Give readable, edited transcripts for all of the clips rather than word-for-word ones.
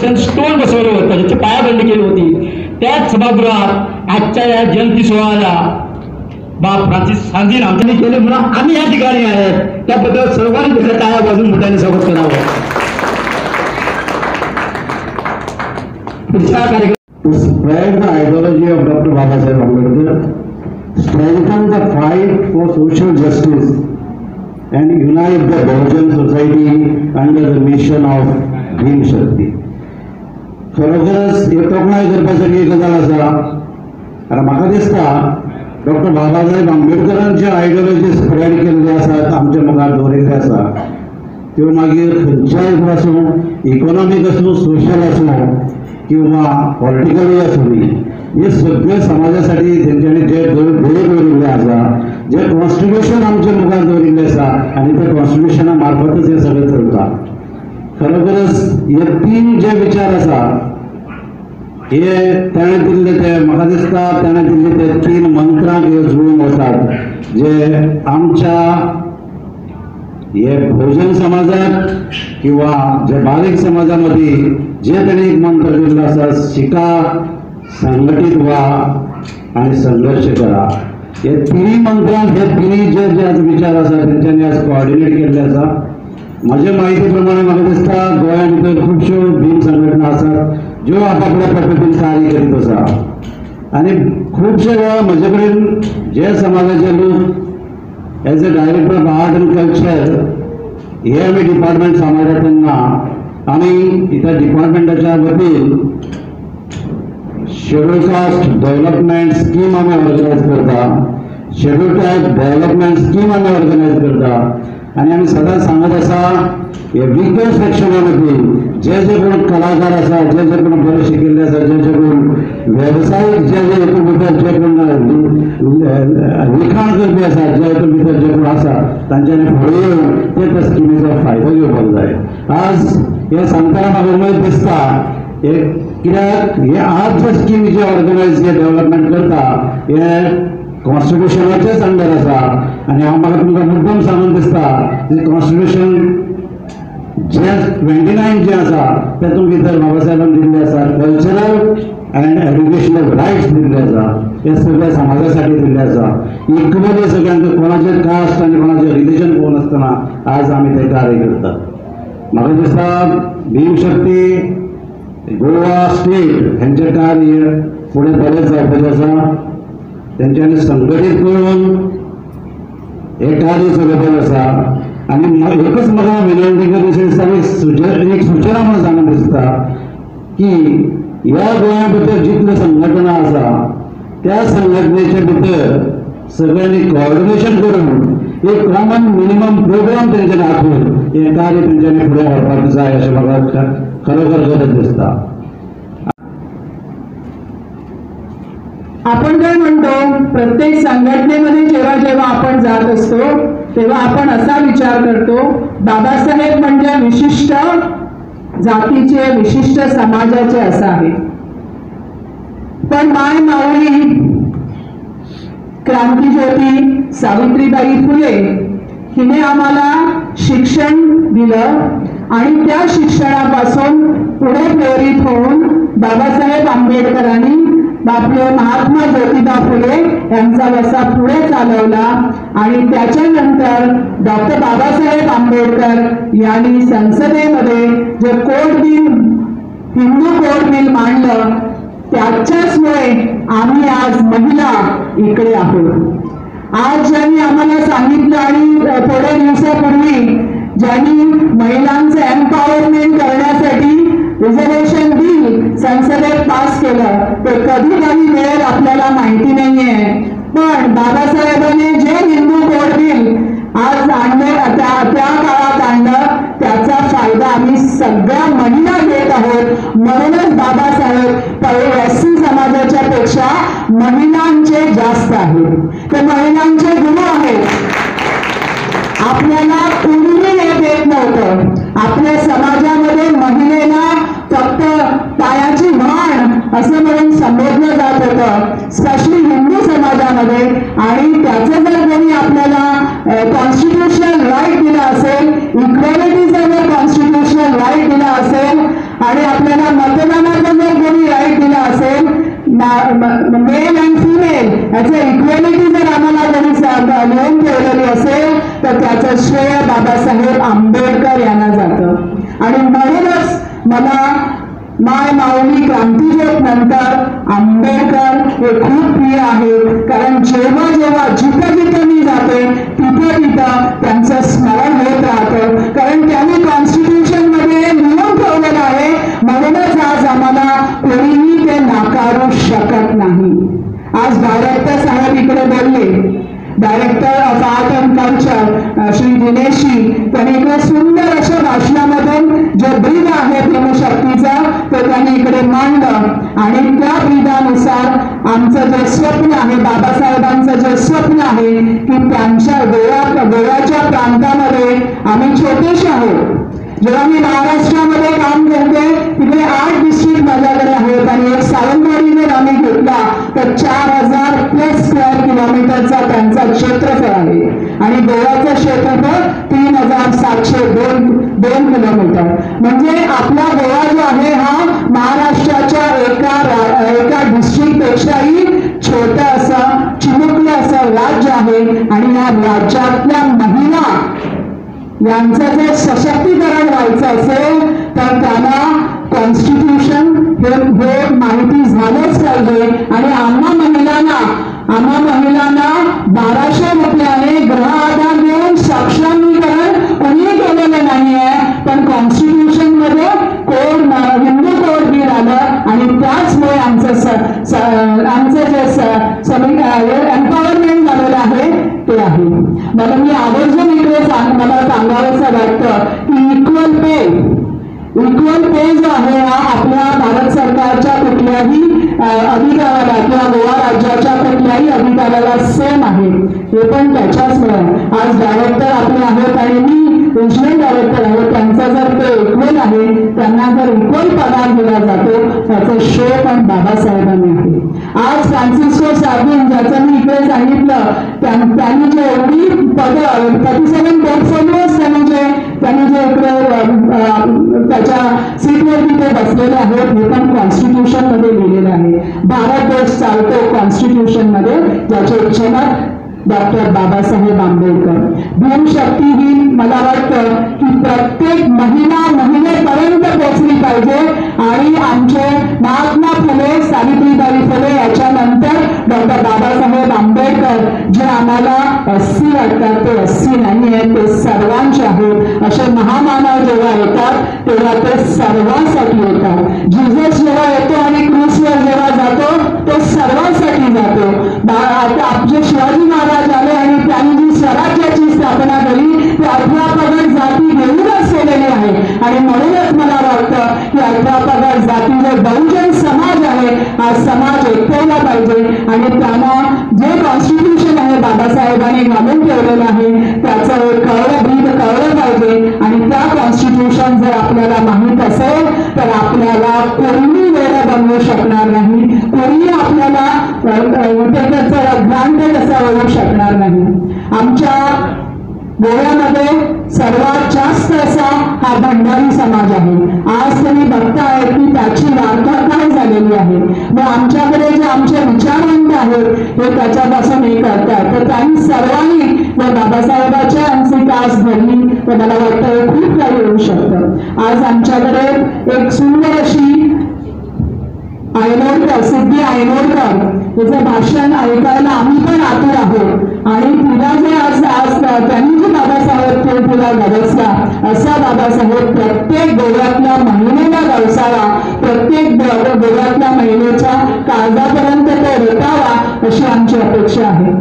Foundation stone बसवलं होतं, ज्याची पायाभरणी केली होती, त्याच सभागृहात आजच्या या जयंती सोहळ्याला बाप फ्रान्सिस सांजीन आमच्यानी केले म्हणून आम्ही या ठिकाणी आहेत. त्याबद्दल सर्वांनी त्याच्या टाळ्या वाजवून मोठ्याने स्वागत करावं. पुढचा कार्यक्रम To spread the ideology of Dr. Babasaheb Ambedkar, strengthen the fight for social justice and unite the Bahujan society under the mission of Bhim Shakti. खरोखरच हे तोखणाय करपा सारकी गजाल आसा. कारण म्हाका दिसता डॉक्टर बाबासाहेब आंबेडकरांचे आयडियोलॉजी स्प्रेड केल्ले आसात, आमच्या मुखार दवरिल्ले आसा, त्यो मागीर खंयच्याय आसूं, इकॉनॉमीक आसूं, सोशल आसूं किंवा पॉलिटिकली आसूं, हे सगळे समाजासाठी तेंच्यांनी जे ध्येय दवरिल्लें आसा, जे कॉन्स्टिट्युशन आमच्या मुखार दवरिल्लें आसा आनी त्या कॉन्स्टिट्युशना मार्फतच हें सगळें चलता. खरोखरच हे तीन जे विचार आसा हे ताणें दिल्ले ते म्हाका दिसता ताणें दिल्ले ते तीन मंत्रांक हे जुळून वतात, जे आमच्या हे भोजन समाजात किंवा जे बारीक समाजा मदीं जे ताणें एक मंत्र दिल्लो आसा, शिका, संघटीत व्हा आनी संघर्श करा. हे तिन्ही मंत्रांक हे तिन्ही जे जे आज विचार आसा तेंच्यांनी आज कोऑर्डिनेट केल्ले आसा. म्हजे म्हायती प्रमाणे म्हाका दिसता गोंया भितर खुबश्यो भीम संघटना आसात ज्यो आपापल्या पद्दतीन कार्य करीत आसा आनी खुबशे वेळा म्हजे कडेन जे समाजाचे लोक as a director of art and culture हे आमी डिपार्टमेंट सांबाळटा तेन्ना आमी त्या डिपार्टमेंटाच्या वतीन शेड्यूल कास्ट डेव्हलपमेंट स्कीम आमी ऑर्गनायज करता, शेड्यूल ट्रायब डेव्हलपमेंट स्कीम आमी ऑर्गनायज करता आनी आमी सदांच सांगत आसा हे विकर सेक्शना मदीं जे जे कोण कलाकार आसा, जे जे कोण बरे शिकिल्ले आसा, जे जे कोण वेवसायीक जे जे हितून भितर जे कोण लिखाण करपी आसा, जे हितून भितर जे कोण आसा तांच्यांनी फुडें येवन ते त्या स्किमीचो फायदो घेवपाक जाय. आज हें सांगतना म्हाका उमेद दिसता हे कित्याक हे आज जे स्कीम जे ऑर्गनायज जे डेव्हलपमेंट करता हे कॉन्स्टिट्युशनाचेच अंडर आसा आनी हांव म्हाका तुमकां मुद्दम सांगून दिसता की कॉन्स्टिट्युशन जे 29 जे आसा तातूंत भितर बाबासाहेबान दिल्ले आसा कल्चरल अँड एड्युकेशनल रायट्स दिल्ले आसा, हे सगळ्या समाजासाठी दिल्ले आसा. इक्वली सगळ्यांक कोणाचे कास्ट आनी कोणाचें रिलिजन पळोवन आसतना आज आमी तें कार्य करतात. म्हाका दिसता भीमशक्ती गोवा स्टेट हेंचें कार्य फुडें बरेंच जावपाचें आसा. तेंच्यांनी संघटीत करून हें कार्य चलोवपाचें आसा. आनी एकच म्हाका विनंती करून दिसता, एक सुचना म्हणून सांगून दिसता की ह्या गोंया भितर जितल्यो संघटना आसा त्या संघटनेच्या भितर सगळ्यांनी कोऑर्डिनेशन करून एक कॉमन मिनिमम प्रोग्राम तेंच्यांनी आखून हें कार्य तेंच्यांनी फुडें व्हरपाक जाय अशें म्हाका खरोखर गरज दिसता. आपण काय म्हणतो, प्रत्येक संघटनेमध्ये जेव्हा जेव्हा आपण जात असतो तेव्हा आपण असा विचार करतो बाबासाहेब म्हणजे विशिष्ट जातीचे, विशिष्ट समाजाचे असं आहे. पण my माऊली क्रांतीज्योती सावित्रीबाई फुले हिने आम्हाला शिक्षण दिलं आणि त्या शिक्षणापासून पुढे प्रेरित होऊन बाबासाहेब आंबेडकरांनी आपले महात्मा ज्योतिबा फुले यांचा वसा पुढे चालवला आणि त्याच्यानंतर डॉक्टर बाबासाहेब आंबेडकर यांनी संसदेमध्ये जे code bill, Hindu code bill मांडलं, त्याच्याचमुळे आम्ही आज महिला इकडे आहोत. आज ज्यांनी आम्हाला सांगितलं आणि थोड्या दिवसापूर्वी ज्यांनी महिलांचं एम्पॉवरमेंट करण्यासाठी रिझर्वेशन बिल संसदेत पास केलं, ते कधी कधी मिळेल आपल्याला माहिती नाहीये, पण बाबासाहेबांनी जे हिंदू कोड बिल आज आणले, त्या काळात आणलं, त्याचा फायदा आम्ही सगळ्या महिला घेत आहोत. म्हणूनच बाबासाहेब एस सी समाजाच्या पेक्षा महिलांचे जास्त आहेत, ते महिलांचे गुरु आहेत. आपल्याला कोणीही हे देत नव्हतं. आपल्या समाजामध्ये महिलेला फक्त पायाची म्हण असं म्हणून संबोधलं जात होतं, स्पेशली हिंदू समाजामध्ये. आणि त्याचं जर कोणी आपल्याला कॉन्स्टिट्युशनल राईट दिला असेल, इक्वॅलिटीचा जर कॉन्स्टिट्युशनल राईट दिला असेल आणि आपल्याला आम्हाला मतदानाचा जर कोणी राईट दिला असेल, मेल अँड फिमेल याचं इक्वेलिटी जर आम्हाला कोणी लिहून ठेवलेली असेल तर त्याचं श्रेय बाबासाहेब आंबेडकर यांना जातं. आणि म्हणूनच मला my माऊली क्रांतीज्योत नंतर आंबेडकर हे खूप प्रिय आहेत, कारण जेव्हा जेव्हा जिथं जिथं मी जाते तिथं तिथं त्यांचं स्मरण होत राहतं, कारण त्यांनी कॉन्स्टिट्यूशनमध्ये लिहून ठेवलेलं आहे. म्हणूनच आज आम्हाला कोणीही ते नाकारू शकत नाही. आज डायरेक्टर साहेब इकडे बोलले, Director of art and culture Shri Dineshji, त्यांनी इकडे सुंदर अशा भाषणामधून जे ब्रीद आहे प्रेमशक्तीचा ते त्यांनी इकडे मांडलं आणि त्या ब्रीदानुसार आमचं जे स्वप्न आहे, बाबासाहेबांचं जे स्वप्न आहे की त्यांच्या गोव्याच्या प्रांतामध्ये आम्ही छोटेसे आहोत. जेव्हा मी महाराष्ट्रामध्ये काम करते तिकडे 8 डिस्ट्रिक्ट माझ्याकडे आहेत आणि एक सावंतवाडी जर आम्ही घेतला तर 4000 प्लस स्क्वेअर किलोमीटरचा त्यांचा क्षेत्रफळ आहे आणि गोव्याचं क्षेत्रफळ 3702 किलोमीटर. म्हणजे आपला गोवा जो आहे हा महाराष्ट्राच्या एका डिस्ट्रिक्टपेक्षाही छोटं असं चिमुकलं असं राज्य आहे आणि या राज्यातल्या महिला यांचं जर सशक्तीकरण व्हायचं असेल तर त्यांना कॉन्स्टिट्यूशन हे माहिती झालंच पाहिजे. आणि आम्हा महिलांना 1200 रुपयाने गृह आधार देऊन सक्षमीकरण कोणीही केलेलं नाहीये, पण कॉन्स्टिट्यूशन मध्ये कोड हिंदू कोड बिल आलं आणि त्याचमुळे आमचं जे एम्पॉवरमेंट झालेलं आहे ते आहे. मला मी आवर्जून इकडे मला सांगावंसं वाटतं की इक्वल पे जो आहे हा आपल्या भारत सरकारच्या कुठल्याही अधिकाराला किंवा गोवा राज्याच्या कुठल्याही अधिकाराला सेम आहे, हे पण त्याच्याचमुळे. आज डायरेक्टर आपले आहेत आणि मी रिजनल डायरेक्टर आहे, त्यांचा जर ते इक्वल आहे, त्यांना जर इक्वल पगार दिला जातो त्याचं श्रेय पण बाबासाहेबांनी आहे. आज फ्रान्सिस्को सार्डिन ज्याचं मी इकडे सांगितलं, त्यांनी जे एवढी पदं 37 पोर्टफोलिओज त्यांनी जे इकडे त्याच्या सीटवरती ते बसलेले आहेत, हे पण कॉन्स्टिट्यूशन मध्ये लिहिलेलं आहे. भारत देश चालतो कॉन्स्टिट्यूशन मध्ये, ज्याचे जनक डॉक्टर बाबासाहेब आंबेडकर. भीमशक्ती ही मला वाटतं की प्रत्येक महिला महिलेपर्यंत पोहोचली पाहिजे आणि आमचे महात्मा फुले, सावित्रीबाई फुले याच्यानंतर डॉक्टर बाबासाहेब आंबेडकर जे आम्हाला 80 वाटतात ते 80 नाही आहेत, ते सर्वांचे आहेत. असे महामानव जेव्हा येतात तेव्हा ते सर्वांसाठी येतात. जीजस जेव्हा येतो आणि क्रूसवर जेव्हा जातो तो सर्वांसाठी जातो. आपले शिवाजी महाराज आले आणि त्यांनी जी स्वराज्याची स्थापना केली ती 18 पगड जाती घेऊनच केलेली आहे. आणि म्हणूनच मला वाटतं की 18 पगड जाती जे बहुजन समाज आहे हा समाज एकवला पाहिजे आणि त्यांना जे कॉन्स्टिट्यूशन आहे बाबासाहेबांनी घालून ठेवलेलं आहे त्याचं कळलं ब्रीद कळलं पाहिजे. आणि त्या कॉन्स्टिट्यूशन जर आपल्याला माहीत असेल तर आपल्याला कोणीही वेळ बनवू शकणार नाही, कोणीही आपल्याला त्याचं ग्रांटेड असं होऊ शकणार नाही. आमच्या गोव्यामध्ये सर्वात जास्त असा हा भंडारी समाज आहे. आज तुम्ही बघताय की त्याची वार्ता काय झालेली आहे. मग आमच्याकडे जे आमचे विचारवंत आहेत हे त्याच्यापासून हे करतात, तर त्यांनी सर्वांनी जर बाबासाहेबाच्या अंशी कास धरली तर मला वाटतं खूप काही होऊ शकतं. आज आमच्याकडे एक सुंदर अशी आयनोडकर, सिद्धी आयनोडकर याचं भाषण ऐकायला आम्ही पण आतुर आहोत. आणि तिला जे आज आज त्यांनी जे बाबासाहेब तिला गवसला असा बाबासाहेब प्रत्येक गोव्यातल्या महिलेला गवसावा, प्रत्येक गोव्यातल्या महिलेच्या काळजापर्यंत तो रोपावा अशी आमची अपेक्षा आहे.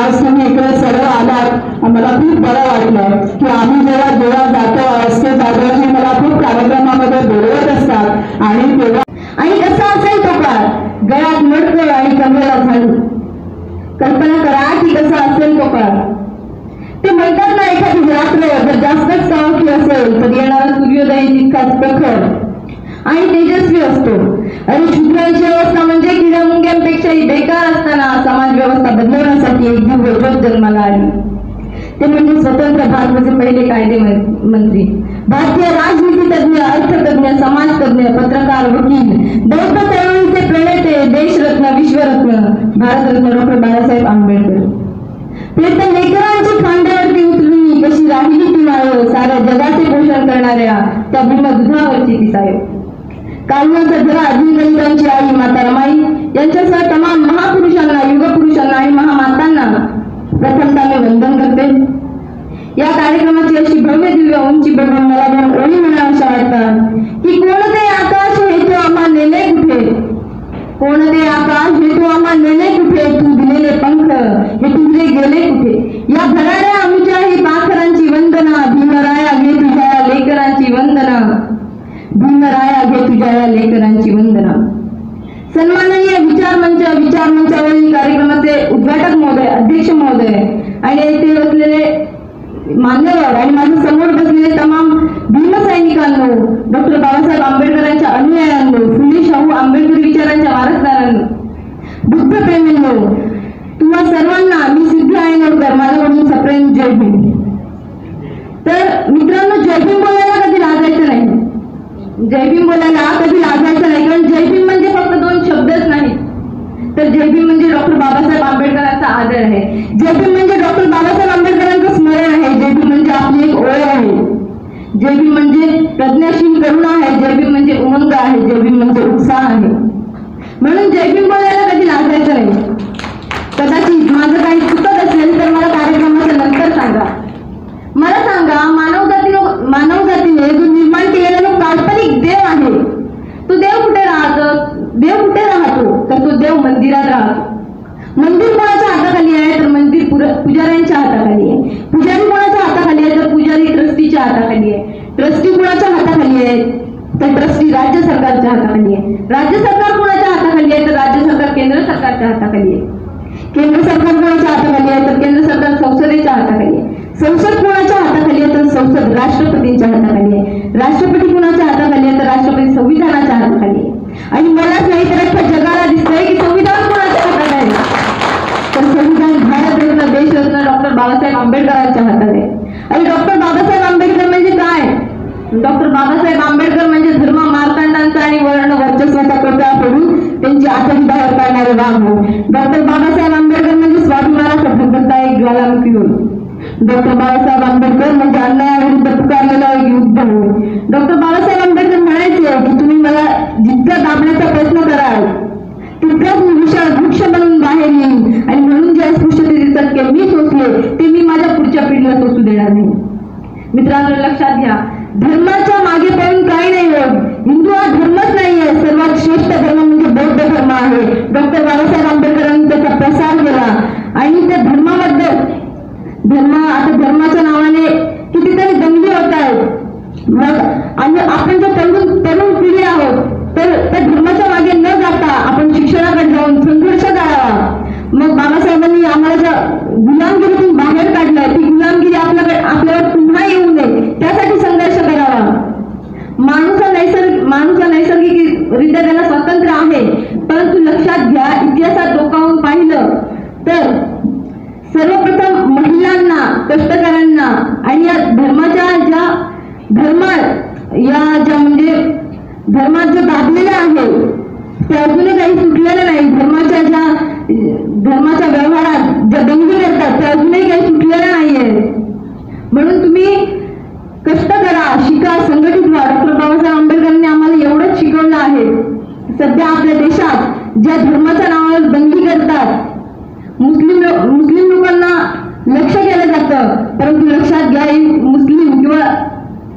आज तुम्ही इकडे सर्व आलात, मला खूप बरं वाटलं की आम्ही जेव्हा जेव्हा जातो असते दादाजी मला खूप कार्यक्रमामध्ये बोलवत असतात आणि तेव्हा आणि कसा असेल तो काळ, गळ्यात मडकं आणि कमरेला झाडू. कल्पना करा की कसा असेल तो काळ. ते म्हणतात ना, एखादी रात्र जर जास्तच काळोखी असेल तर येणारा सूर्योदय तितकाच प्रखर आणि तेजस्वी असतो. आणि शूद्रांची अवस्था म्हणजे किडामुंग्यांपेक्षाही बेकार असताना समाज व्यवस्था बदलवण्यासाठी एक दिव्य ज्योत जन्माला आली. ते म्हणजे स्वतंत्र भारताचे पहिले कायदे मंत्री, भारतीय राजनीती तज्ञ, अर्थतज्ञ, समाजतज्ञ, पत्रकार, वकील, बौद्ध चळवळीचे प्रणेते, देशरत्न, विश्वरत्न, भारतरत्न डॉक्टर बाबासाहेब आंबेडकर. ते तर लेकरांची खांद्यावरती उचलून कशी राहिली ती माय, साऱ्या जगाचे पोषण करणाऱ्या त्या भीमदुधावरची ती साय. कालनाचा झरा दीनदलितांची आई माता रमाई यांच्यासह तमाम महापुरुषांना, युगपुरुषांना आणि महामातांना प्रथमतः मी वंदन करते. या कार्यक्रमाची अशी भव्य दिव्य उंची बघून मला दोन ओळी म्हणाव्याशा वाटतात की कोणते आकाश हे तू आम्हा नेले कुठे, कोणते आकाश हे तू आम्हा नेले कुठे, तू दिलेले पंख हे तुझे गेले कुठे. या भराड्या आमच्या ही पाखरांची वंदना, भीमराया घे तुझ्या लेकरांची वंदना, भीमराया घे तुझ्या या लेकरांची वंदना. सन्माननीय विचार मंच, विचार मंचावरील कार्यक्रमाचे उद्घाटक महोदय, अध्यक्ष महोदय आणि येथे बसलेले मान्यवर आणि माझ्या समोर बसलेले तमाम भीमसैनिकांनो, डॉक्टर बाबासाहेब आंबेडकरांच्या अनुयायांनो, फुले शाहू आंबेडकर विचारांच्या वारसदारांनो, बुद्धप्रेमींनो, तुम्हा सर्वांना मी सिद्धी आयनोडकर माझ्याकडून सप्रेम जय भीम. तर मित्रांनो, जय भीम बोलायला कधी लाजायचं नाही, जय भीम बोलायला कधी लाजायचं नाही, कारण जय भीम म्हणजे फक्त दोन शब्दच नाही, तर जय भीम म्हणजे डॉक्टर बाबासाहेब आंबेडकरांचा आदर आहे, जय भीम म्हणजे डॉक्टर बाबासाहेब आंबेडकरांचं स्मरण आहे, जय भीम म्हणजे आपली एक ओळख आहे, जय भीम म्हणजे प्रज्ञाशील करुणा आहे, जय भीम म्हणजे उमंग आहे, जय भीम म्हणजे उत्साह आहे. म्हणून जय भीम बोलायला कधी लाजायचं नाही. कदाचित माझं काही चुकत असेल तर मला कार्यक्रमाच्या नंतर सांगा. मला सांगा, मानवजातीने जो निर्माण केलेला जो काल्पनिक देव आहे तो देव कुठे राहतो, देव कुठे राहतो, तर तो देव मंदिरात राहतो. मंदिर कोणाच्या हाताखाली आहे, तर मंदिर पुजाऱ्यांच्या हाताखाली आहे. पुजारी कोणाच्या हाताखाली आहे, तर पुजारी ट्रस्टीच्या हाताखाली आहे. ट्रस्टी कोणाच्या हाताखाली आहे, तर ट्रस्टी राज्य सरकारच्या हाताखाली आहे. राज्य सरकार कोणाच्या हाताखाली आहे, तर राज्य सरकार केंद्र सरकारच्या हाताखाली आहे. केंद्र सरकार कोणाच्या हाताखाली आहे, तर केंद्र सरकार संसदेच्या हाताखाली आहे. संसद कोणाच्या हाताखाली आहे, तर संसद राष्ट्रपतींच्या हाताखाली आहे. राष्ट्रपती कोणाच्या हाताखाली आहे, तर राष्ट्रपती संविधानाच्या हाताखाली आहे. आणि मलाच नाही तर अख्ख्या जगाला दिसतंय की संविधान कोणाच्या हातात आहे, तर संविधान भारतरत्न देशरत्न डॉक्टर बाबासाहेब आंबेडकरांच्या हातात आहे. आणि डॉक्टर बाबासाहेब आंबेडकर म्हणजे काय? डॉक्टर बाबासाहेब आंबेडकर म्हणजे धर्म मार्तांडांचा आणि वर्ण वर्चस्वाचा कोटा पडून त्यांची आतडी बाहेर काढणारे वाघ हो. डॉक्टर बाबासाहेब आंबेडकर म्हणजे स्वाभिमानाचा धगधगता एक ज्वालामुखी होय. डॉक्टर बाबासाहेब आंबेडकर म्हणजे अन्यायाविरुद्ध पुकारलेला एक युद्ध हो. डॉक्टर बाबासाहेब आंबेडकर म्हणायचे की तुम्ही मला जितका दाबण्याचा प्रयत्न कराल तितकाच मी विशाल वृक्ष बनून बाहेर येईन, आणि म्हणून जे अस्पृश्यतेचे चटके मी सोसले ते मी माझ्या पुढच्या पिढीला सोसू देणार नाही. मित्रांनो, लक्षात घ्या, धर्माच्या मागे पळून काही नाही होत. हिंदू हा धर्मच नाही आहे, सर्वात श्रेष्ठ धर्म म्हणजे बौद्ध धर्म आहे. डॉक्टर बाबासाहेब आंबेडकरांनी त्याचा प्रसार केला आणि त्या धर्माबद्दल आता धर्माच्या नावाने कितीतरी दंगली होत आहेत. मग आणि आपण जर तरुण पिढी आहोत तर त्या धर्माच्या मागे न जाता आपण शिक्षणाकडे जाऊन संघर्ष करावा. मग बाबासाहेबांनी आम्हाला ज्या गुलामगिरीतून बाहेर काढलं ती गुलामगिरी आपल्यावर पुन्हा येऊ नये त्यासाठी संघर्ष करावा. माणूस हा नैसर्गिकरित्या त्याला स्वातंत्र्य आहे, परंतु लक्षात घ्या, इतिहासात डोकावून पाहिलं तर सर्वप्रथम महिलांना, कष्टकऱ्यांना आणि या धर्माच्या ज्या या ज्या म्हणजे धर्मात जे दाबलेलं आहे ते अजूनही काही सुटलेलं नाही. धर्माच्या ज्या धर्माच्या व्यवहारात ज्या दंगली करतात त्या अजूनही काही सुटलेल्या नाहीये. म्हणून तुम्ही कष्ट करा, शिका, संघटित व्हा. डॉक्टर बाबासाहेब आंबेडकरांनी आम्हाला एवढंच शिकवलं आहे. सध्या आपल्या देशात ज्या धर्माच्या नावावर दंगली करतात, मुस्लिम लोकांना लक्ष केलं जातं, परंतु लक्षात घ्या, मुस्लिम किंवा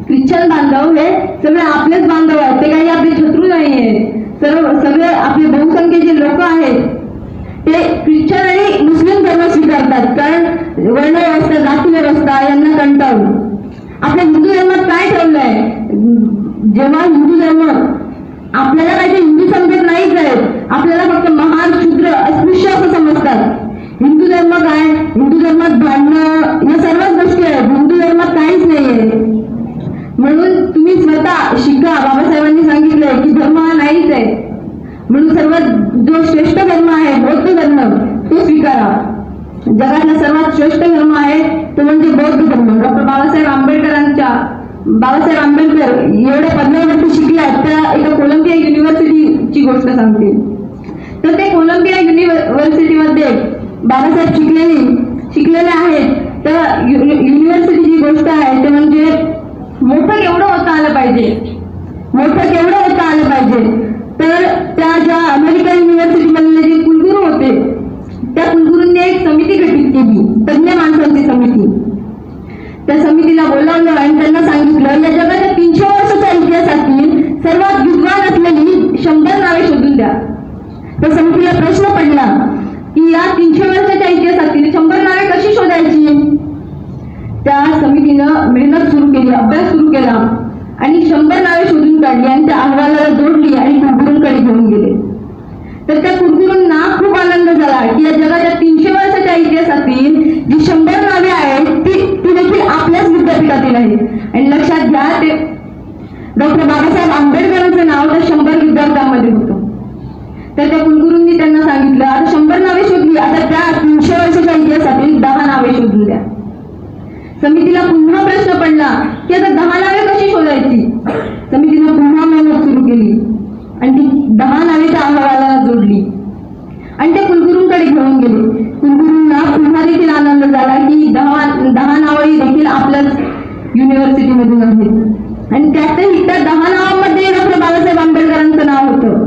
ख्रिश्चन बांधव हे सगळे आपलेच बांधव आहेत, ते काही आपले शत्रू नाही आहेत. सगळे आपले बहुसंख्य जे लोक आहेत ते ख्रिश्चन आणि मुस्लिम धर्म स्वीकारतात, कारण वर्णव्यवस्था, जाती व्यवस्था यांना कंटाळून. आपल्या हिंदू धर्मात काय ठेवलंय? जेव्हा हिंदू धर्म आपल्याला काही ते हिंदू समजत नाहीच आहेत, आपल्याला फक्त महार, शूद्र, अस्पृश्य असं समजतात. हिंदू धर्म काय? हिंदू धर्मात भांडणं या सर्वच गोष्टी आहेत, हिंदू धर्मात काहीच नाहीये. म्हणून तुम्ही स्वतः शिका. बाबासाहेबांनी सांगितलंय की धर्म हा नाहीच आहे, म्हणून सर्वात जो श्रेष्ठ धर्म आहे बौद्ध धर्म तो स्वीकारा. जगातला सर्वात श्रेष्ठ धर्म आहे तो म्हणजे बौद्ध धर्म. डॉक्टर बाबासाहेब आंबेडकर एवढ्या पदव्यावरती शिकल्या त्या एका कोलंबिया युनिव्हर्सिटीची गोष्ट सांगते. तर ते कोलंबिया युनिव्हर्सिटीमध्ये बाबासाहेब शिकलेले आहेत. तर युनिव्हर्सिटीची गोष्ट आहे ते म्हणजे मोठं केवढं होता आलं पाहिजे, मोठं केवढं होता आलं पाहिजे. तर त्या ज्या अमेरिका युनिव्हर्सिटीमधले जे कुलगुरू होते त्या कुलगुरूंनी एक समिती गठीत केली, तज्ज्ञ माणसांची समिती. त्या समितीला बोलावलं आणि त्यांना सांगितलं या जगाच्या 300 वर्षाच्या इतिहासातील सर्वात विद्वान असलेली 100 नावे शोधून द्या. तर समितीला प्रश्न पडला की या 300 वर्षाच्या इतिहासातील 100 नावे कशी शोधायची. त्या समितीनं मेहनत सुरू केली, अभ्यास सुरू केला आणि 100 नावे शोधून काढली आणि त्या अहवालाला जोडली आणि कुलगुरूंकडे घेऊन गेले. तर त्या कुलगुरूंना खूप आनंद झाला की या जगाच्या 300 वर्षाच्या इतिहासातील जी 100 नावे आहेत ती देखील आपल्याच विद्यापीठातील आहेत. आणि लक्षात घ्या, ते डॉक्टर बाबासाहेब आंबेडकरांचं नाव त्या 100 विद्यार्थ्यांमध्ये होतं. तर त्या कुलगुरूंनी त्यांना सांगितलं आता 100 नावे शोधली, आता त्या 300 वर्षाच्या इतिहासातील 10 नावे शोधून द्या. समितीला पुन्हा प्रश्न पडला की आता 10 नावे कशी शोधायची. समितीनं पुन्हा मेहनत सुरू केली आणि ती 10 नावे त्या अहवालाला जोडली आणि त्या कुलगुरूंकडे घेऊन गेले. कुलगुरूंना पुन्हा देखील आनंद झाला की 10 नावही देखील आपल्याच युनिव्हर्सिटीमधून आहेत आणि त्यातही त्या 10 नावांमध्ये डॉक्टर बाबासाहेब आंबेडकरांचं नाव होतं.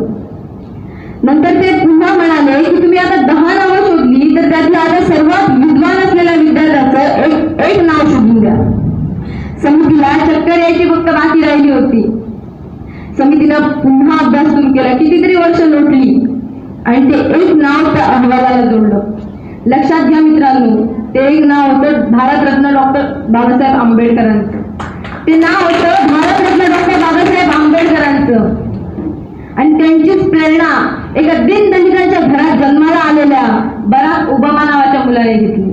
नंतर ते पुन्हा म्हणाले की तुम्ही आता 10 नावं शोधली तर त्यातलं आता सर्वात विद्वान असलेल्या विद्यार्थ्याचं एक नाव शोधून द्या. समितीला चक्कर यायची फक्त बाकी राहिली होती. समितीनं पुन्हा अभ्यास सुरू केला, कितीतरी वर्ष लोटली आणि ते एक नाव त्या अहवालाला जोडलं. लक्षात घ्या मित्रांनो, ते एक नाव होतं भारतरत्न डॉक्टर बाबासाहेब आंबेडकरांचं. ते नाव होतं भारतरत्न डॉक्टर बाबासाहेब आंबेडकरांचं. आणि त्यांचीच प्रेरणा एका दीनदलितांच्या घरात जन्माला आलेल्या बराक ओबामा नावाच्या मुलाने घेतली.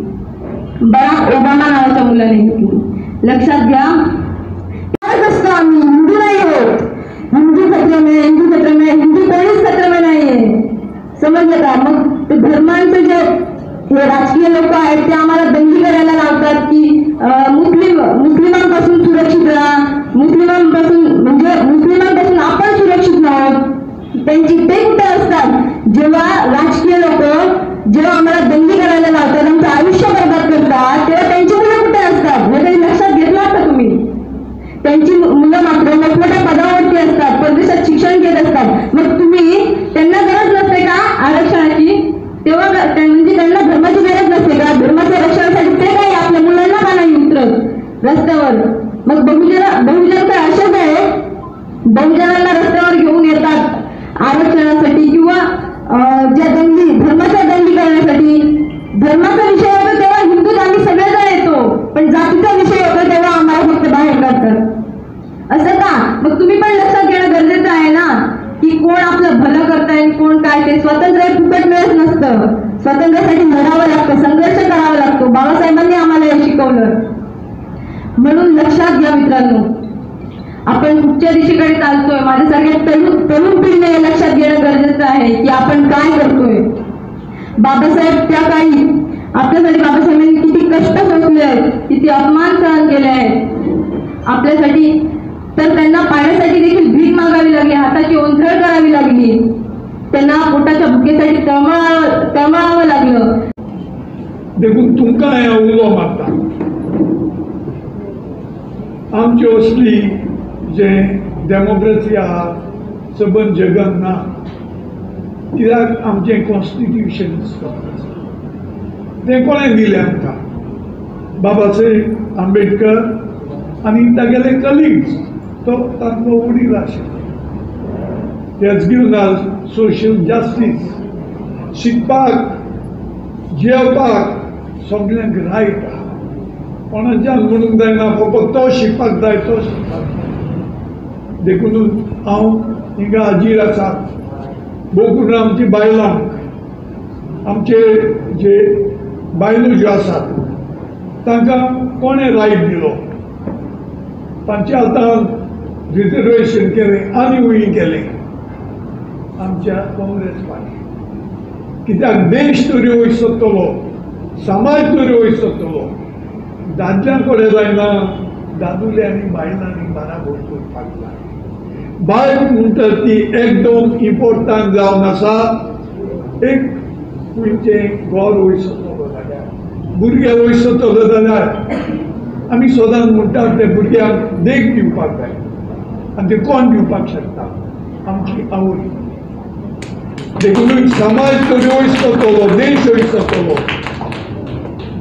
बराक ओबामा नावाच्या मुलाने घेतली. लक्षात घ्या, असतो आम्ही हिंदू नाही होत, हिंदू खतरे में, हिंदू खतरे में, हिंदू कोणीच खतरे में नाहीये, समजलं का. मग ते धर्मांचे जे हे राजकीय लोक आहेत ते आम्हाला दंगली करायला लावतात की मुस्लिमांपासून सुरक्षित राहा, मुस्लिमांपासून म्हणजे मुस्लिमांपासून आपण सुरक्षित आहोत. त्यांची ते कुठे असतात जेव्हा राजकीय लोक जेव्हा आम्हाला दंगली करायला लावतात, आमचं आयुष्य बर्बाद करतात, तेव्हा त्यांची मुलं कुठे असतात हे काही लक्षात घेतलात का तुम्ही. त्यांची मुलं मात्र मोठमोठ्या पदावरती असतात, परदेशात शिक्षण घेत असतात. मग तुम्ही त्यांना गरज नसते का आरक्षणाची? तेव्हा म्हणजे त्यांना धर्माची गरज नसते का? धर्माच्या रक्षणासाठी ते काही आपल्या मुलांना का नाही उतरत रस्त्यावर? मग बहुजन तर असेच आहे, बहुजनांना रस्त्यावर घेऊन येतात आरक्षणासाठी किंवा ज्या दंगली धर्माच्या दंगली करण्यासाठी. धर्माचा विषय होतो तेव्हा हिंदू आम्ही सगळेजण येतो, पण जातीचा विषय होतो तेव्हा आम्हाला फक्त बाहेर काढतात. असं का? मग तुम्ही पण लक्षात घेणं गरजेचं आहे ना की कोण आपलं भलं करताय आणि कोण काय. ते स्वातंत्र्य फुकट मिळत नसतं, स्वातंत्र्यासाठी लढावं लागतं, संघर्ष करावा लागतो. बाबासाहेबांनी आम्हाला हे शिकवलं. म्हणून लक्षात घ्या मित्रांनो, आपण कुठच्या दिशेकडे चालतोय. माझ्यासारख्या तरुण पिढीने हे लक्षात घेणं गरजेचं आहे की आपण काय करतोय. बाबासाहेब त्या काळी आपल्यासाठी बाबासाहेबांनी किती कष्ट सोसले आहेत, किती अपमान सहन केले आहेत आपल्यासाठी. तर त्यांना पाण्यासाठी देखील भीक मागावी लागली, हाताची ओंजळ करावी लागली, त्यांना पोटाच्या भुकेसाठी तळमळावं लागलं. देखून तुमकां हें उलो मारता आमची असली जे डेमोक्रेसी आहा सबंद जगान ना, कित्याक आमचें कॉन्स्टिट्युशन तें कोणें दिलें आमकां? बाबासाहेब आंबेडकर आनी तागेले कलिग्स, तो तांचो वडील आशिल्लो. Has given us social justice, शिकपाक जेवपाक सगल्यांक रायट आहा, कोणाच्यान म्हणूंक जायना फक्त तो शिकपाक जाय तो शिकपाक जाय. देखून हांव हिंगा हाजीर आसा. भोव आमची बायलांक, आमचे जे बायलो ज्यो आसात तांकां कोणें रायट दिलो? तांचे आतां रिजर्वेशन केलें आनी वंय केलें आमच्या काँग्रेस पार्टी. कित्याक देश तरी वयर सरतलो समाज तरी वयर सरतलो. दादल्यां कडेन जायना, दादुले आनी बायलांनी बराबर करपाक जाय. बायल म्हणटा ती एकदम इम्पोर्टंट जावन आसा. एक खंयचें घर वयर सरतलो जाल्यार, भुरगे वयर सरतलो जाल्यार आमी सदांच म्हणटात ते भुरग्यांक देख दिवपाक जाय. आनी ते कोण दिवपाक शकता? आमची आवय. देखून समाज तरी वयर सरतलो, देश वयर सरतलो.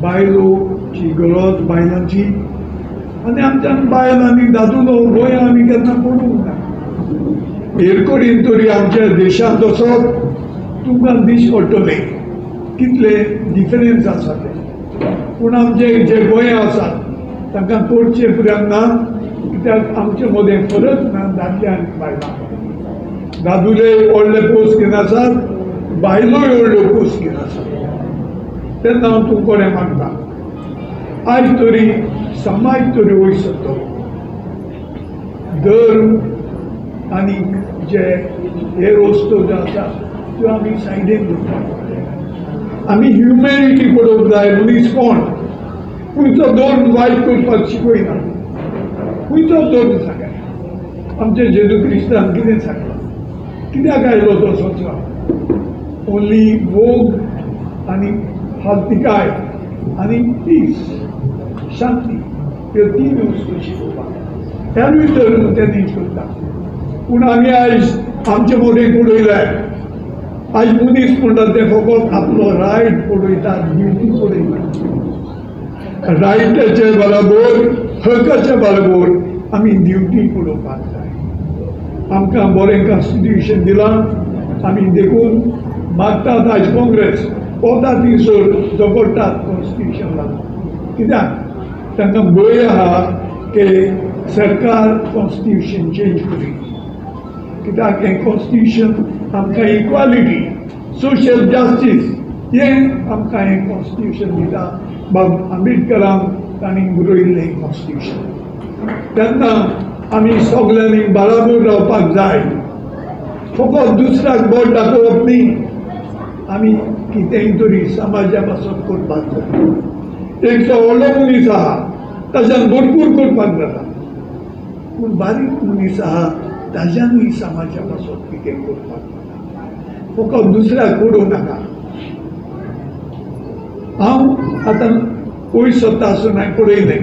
बायलोची गरज, बायलांची. आनी आमच्यान बायल आनी दादुलो गोंया आमी केन्ना पडूंक ना. हेर कडेन तरी आमच्या देशांत वचत तुमकां दीस पडटले कितले डिफरन्स आसा ते. पूण आमचे जे गोंया आसात तांकां करचें पुऱ्यांक ना, कित्याक आमचे मदें फरक ना दादले आनी बायलां. दादुले व्हडले पोस्ट घेवन आसात, बायलोय व्हडल्यो पोस्ट घेवन आसात. तेन्ना हांव तुमकां कडेन मागता, आयज तरी समाज तरी वयर सरतलो. धर्म आनी जे हे वस्तू ज्यो आसा त्यो आमी सायडीन दवरपाक जाय. आमी ह्युमॅनिटी पळोवंक जाय. मनीसपण खंयचो धर्म वायट करपाक शिकयना, खंयचो धर्म सांगाय. आमचे जेजू क्रिस्तान कितें सांगलां? कित्याक आयलो तो संवसार? ओन्ली मोग आनी हालतिकाय आनी पीस, शांती, ह्यो तीन वस्तू शिकोवपाक. त्यानूय धर्म तें करता. पूण आमी आयज आमचे मदें पळयल्यार आयज मनीस म्हणटात ते फकत आपलो रायट पळयतात, ड्युटी पळयतात. रायटाचे बराबर, हकाचे बराबर आमी ड्युटी पळोवपाक जाय. आमकां बरें कॉन्स्टिट्युशन दिलां आमी, देखून मागतात आयज काँग्रेस वता थंयसर झगडटात कॉन्स्टिट्युशन लागून. कित्याक तांकां भंय आहा की सरकार कॉन्स्टिट्युशन चेंज करी. कित्याक हें कॉन्स्टिट्युशन आमकां इक्वालिटी, सोशल जस्टीस हें आमकां हें कॉन्स्टिट्युशन दिता. बाब आंबेडकरान तांणी बरयल्लें कॉन्स्टिट्युशन. तेन्ना आमी सगल्यांनी बराबर रावपाक जाय. फकत दुसऱ्याक बोट दाखोवप न्ही, आमी कितेंय तरी समाजा पासून करपाक जाय. एक जो व्हडलो मनीस आहा ताज्यान भरपूर करपाक जाता, पूण बारीक मनीस आहा ताज्यानूय समाजा पासून कितें करपाक जाता. फकत दुसऱ्याक उडोवं नाका. हांव आतां वयर सरता आसून हांवें पळयलें,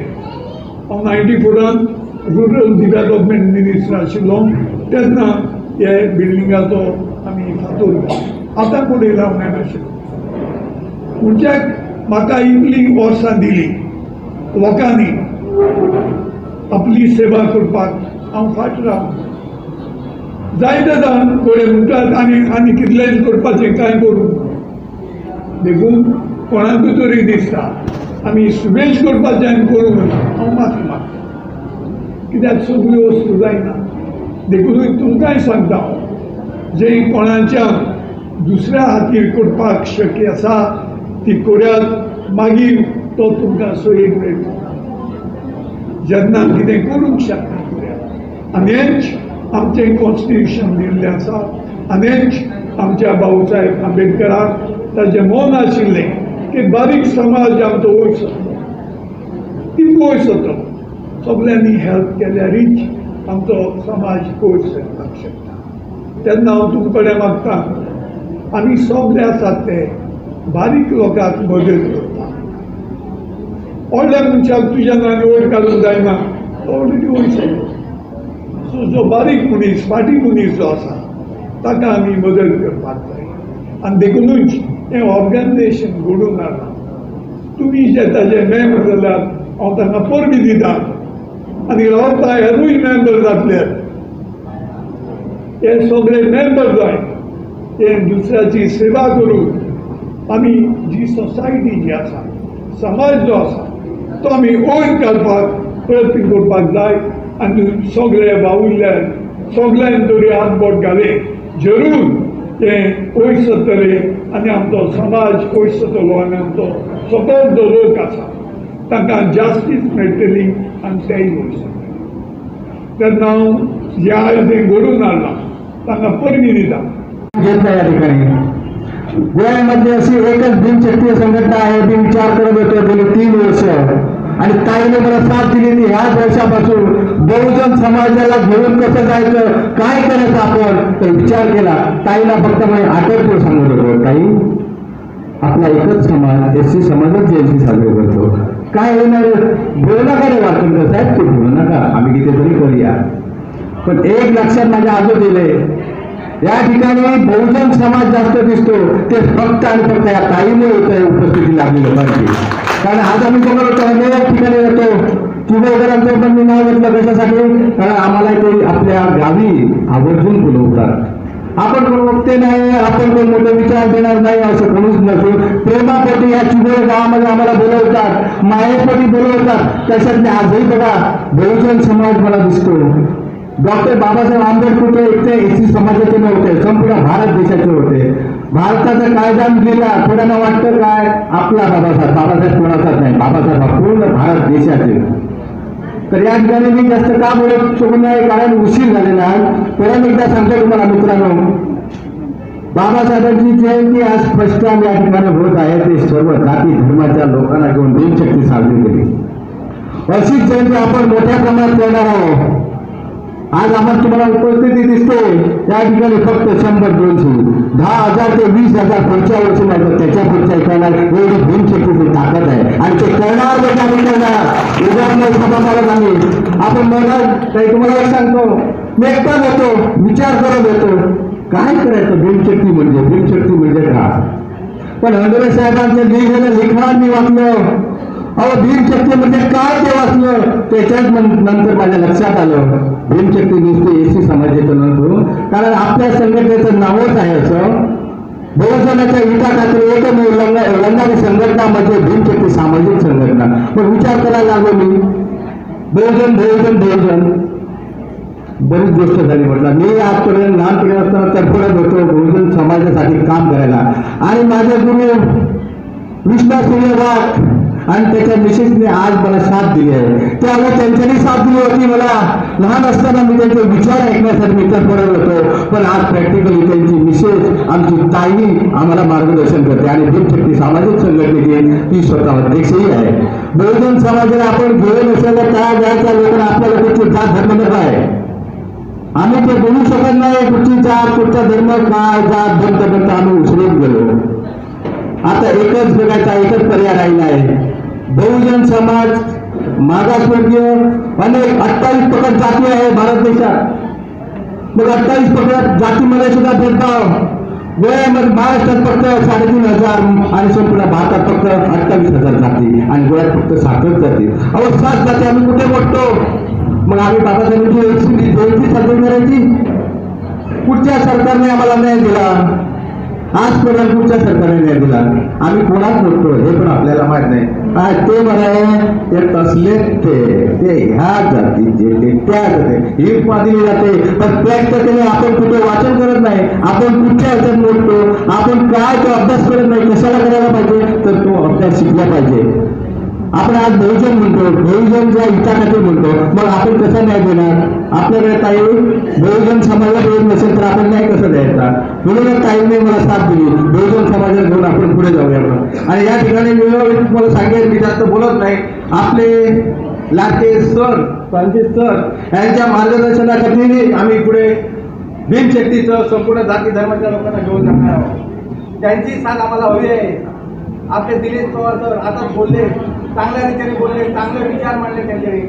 हांव 94 रुरल डिवेलपमेंट मिनिस्टर आशिल्लो तेन्ना हे बिल्डिंगाचो आमी फातोर घालो. आतां पळयला हांव नाशिल्लो. म्हणजे म्हाका इतलीं वर्सां दिली लोकांनी आपली सेवा करपाक, हांव फाट रावूं जायते जाण कोणे म्हणटात आनी आनी कितलेंच करपाचें कांय करूं. देखून कोणाकूय तरी दिसता आमी सुबेज करपाचें आनी करूंक ना, हांव माफी मागता. कित्याक सगळ्यो वस्तू जायना. देखूनय तुमकांय सांगता हांव, जें कोणाच्या दुसऱ्या खातीर करपाक शक्य आसा ती करात, मागीर तो तुमकां सोयीक मेळटलो. जेन्ना कितें करूंक शकता करात. आनी हेंच आमचें कॉन्स्टिट्युशन दिल्लें आसा. आनी हेंच आमच्या बाबासाहेब आंबेडकराक ताजें मन आशिल्लें की बारीक समाज आमचो वयर सरतलो, तितलो वयर सरतलो. सगल्यांनी हेल्प केल्यारीच आमचो समाज वयर सरपाक शकता. तेन्ना हांव तुमचे कडेन मागता, आमी सगळे आसात ते बारीक लोकांक मदत करता. व्हडल्या मनशाक तुज्यान आनी वयर काडूंक जायना, तो ऑलरेडी वयर सरलो. सो जो बारीक मनीस, फाटीं मनीस जो आसा ताका आमी मदत करपाक जाय. आनी देखुनूच हें ऑर्गनायजेशन घडून हाडलां. तुमी जे ताजे मेंबर जाल्यार हांव तांकां परबी दिता आनी रावता हेरूय मेंबर जातले. हे सगळे मेंबर जाय ते दुसऱ्याची सेवा करून आमी जी सोसायटी जी आसा, समाज जो आसा तो आमी वयर काडपाक प्रयत्न करपाक जाय. आनी सगळे वावुरल्यान सगळ्यान तरी हात बोट घाले जरूर ते वयर सरतले आनी आमचो समाज वयर सरतलो आनी आमचो सकयल जो लोक आसा तांकां जास्तीच मेळटली आनी तेय वयर सरतले. तेन्ना हांव जे आयज हें घडून हाडलां तांकां परबी दिता. घेतला या ठिकाणी. गोव्यामध्ये अशी एकच भीमशक्ती संघटना आहे. मी विचार करत होतो गेली 3 वर्ष आणि ताईने मला साथ दिली ती ह्याच वर्षापासून बहुजन समाजाला घेऊन कसं जायचं, काय करायचं आपण, तर विचार केला. ताईला फक्त मी आठवतो सांगत होतो, ताई आपला एकच समाज एस सी समाजच जयंती साजरी करतो, काय होणार, बोलू नका रे वाकणकर साहेब, ते बोलू नका, आम्ही कितीतरी करूया. पण एक लक्षात माझ्या आजो दिले, या ठिकाणी बहुजन समाज जास्त दिसतो ते फक्त आणि फक्त या ताईमुळे होतं उपस्थिती लागली लोकांची. कारण आज आम्ही बघत होतो अनेक ठिकाणी जातो, चिबोळकरांचं पण मी नाव घेतलं कशासाठी, कारण आम्हाला ते आपल्या गावी आवर्जून बोलवतात. आपण कोण वक्ते नाही, आपण कोण मोठे विचार देणार नाही असं कोणीच नसून प्रेमापोटी या चिबोळ गावामध्ये आम्हाला बोलवतात, मायेपोटी बोलवतात. त्याच्यातले आजही बघा बहुजन समाज मला दिसतो. डॉक्टर बाबासाहेब आंबेडकर एकटे एस सी समाजाचे नव्हते, संपूर्ण भारत देशाचे होते. भारताचा कायदा दिला, थोड्यांना वाटतं काय आपला बाबासाहेब, बाबासाहेब कोणाचाच नाही, बाबासाहेब हा पूर्ण भारत देशाचे. तर या ठिकाणी मी जास्त का बोलत शकू नाही कारण उशीर झालेला आहे. परत एकदा सांगतो तुम्हाला मित्रांनो, बाबासाहेबांची जयंती आज फर्स्ट टाइम या ठिकाणी होत आहे. ते सर्व जाती धर्माच्या लोकांना घेऊन भीमशक्ती साजरी केली. अशीच जयंती आपण मोठ्या प्रमाणात करणार आहोत. आज आम्हाला तुम्हाला उपस्थिती दिसते त्या ठिकाणी फक्त 100 200 10,000 ते 20,000 पुढच्या वर्षी नाही त्याच्या पुढच्या करणार, एवढी भीमशक्तीची ताकद आहे. आणि ते करणार म्हणजे आम्ही करणार, उगाच नाही सभा मारत आम्ही. आपण बघा काही तुम्हाला एक सांगतो, मी एकटा होतो, विचार करत होतो काय करायचं भीमशक्ती म्हणजे, भीमशक्ती म्हणजे का. पण हंडोरे साहेबांचं लिहिलेलं लिखाण मी वाचलं, अहो भीमशक्ती म्हणजे काय ते वाचलं. त्याच्याच नंतर माझ्या लक्षात आलं भीमशक्ती नुसती एसी समाजाचं नसून, कारण आपल्या संघटनेचं नावच आहे असं, बहुजनाच्या हिताखातीर एकमेव लढणारी संघटना म्हणजे भीमशक्ती सामाजिक संघटना. मग विचार करायला लागलो मी, बहुजन बहुजन बहुजन बरीच गोष्ट झाली. म्हटलं मी आजपर्यंत लहानपणी असताना तडफडत होतो बहुजन समाजासाठी काम करायला, आणि माझे गुरु विश्वास सूर्यवाग आणि त्याच्या मिसेसने आज मला साथ दिली आहे. त्यावेळी त्यांच्यानी साथ दिली होती मला. लहान असताना मी त्यांचे विचार ऐकण्यासाठी मी तत्पर होतो, पण आज प्रॅक्टिकली त्यांची मिसेस आमची ताई आम्हाला मार्गदर्शन करते. आणि भीमशक्ती सामाजिक संघटनेची ती स्वतः अध्यक्षही आहे. बहुजन समाजाला आपण घेऊन नसेल तर त्या जायच्या लोकांना आपल्याला कुठची जात धर्म नको आहे, आम्ही ते बोलू शकत नाही. कुठची जात कुठचा धर्म काय जात बनता बनता आम्ही उसळून गेलो. आता एकच बघायचा एकच पर्याय राहिला आहे, बहुजन समाज मागासवर्गीय अनेक 28 प्रकार जाती आहे भारत देशात. मग 28 प्रकार जातीमध्ये सुद्धा भेदभाव. गोव्यामध्ये महाराष्ट्रात फक्त 3,500 आणि संपूर्ण भारतात फक्त 28,000 जाती आणि गोव्यात फक्त 7 जाती. अहो 7 जाती आम्ही कुठे मोडतो? मग आम्ही बाबासाहेबांची जयंती साजरी करायची? कुठच्या सरकारने आम्हाला न्याय दिला? आजपर्यंत कुठच्या सरकारने न्याय दिला? आम्ही कोणाच बोलतो हे पण आपल्याला माहीत नाही. आज ते बरं आहे, ते तसले ते ते ह्या जातीचे ते त्या जाती ही उपमा दिली जाते. पण प्रॅक्टिकली आपण कुठे वाचन करत नाही, आपण कुठच्या ह्याच्यात बोलतो, आपण काय तो अभ्यास करत नाही. कशाला करायला पाहिजे तर तो अभ्यास शिकला पाहिजे. आपण आज बहुजन म्हणतो, बहुजनच्या हिताखातीर म्हणतो, मग आपण कसा न्याय देणार? आपल्याकडे ताई बहुजन समाजात येत नसेल तर आपण न्याय कसं द्यायचा? म्हणून ताईंनी मला साथ दिली, बहुजन समाजात घेऊन आपण पुढे जाऊया. आणि या ठिकाणी मी तुम्हाला सांगेन, मी जास्त बोलत नाही. आपले लाडके सर फ्रान्सिस सर यांच्या मार्गदर्शनाखाली आम्ही पुढे भीमशक्तीचं संपूर्ण जाती धर्माच्या लोकांना घेऊन जाणार आहोत. त्यांची साथ आम्हाला हवी आहे. आपले दिलेश पवार सर आता बोलले, चांगल्या रीतीने बोलले, चांगले विचार मांडले त्यांच्याने.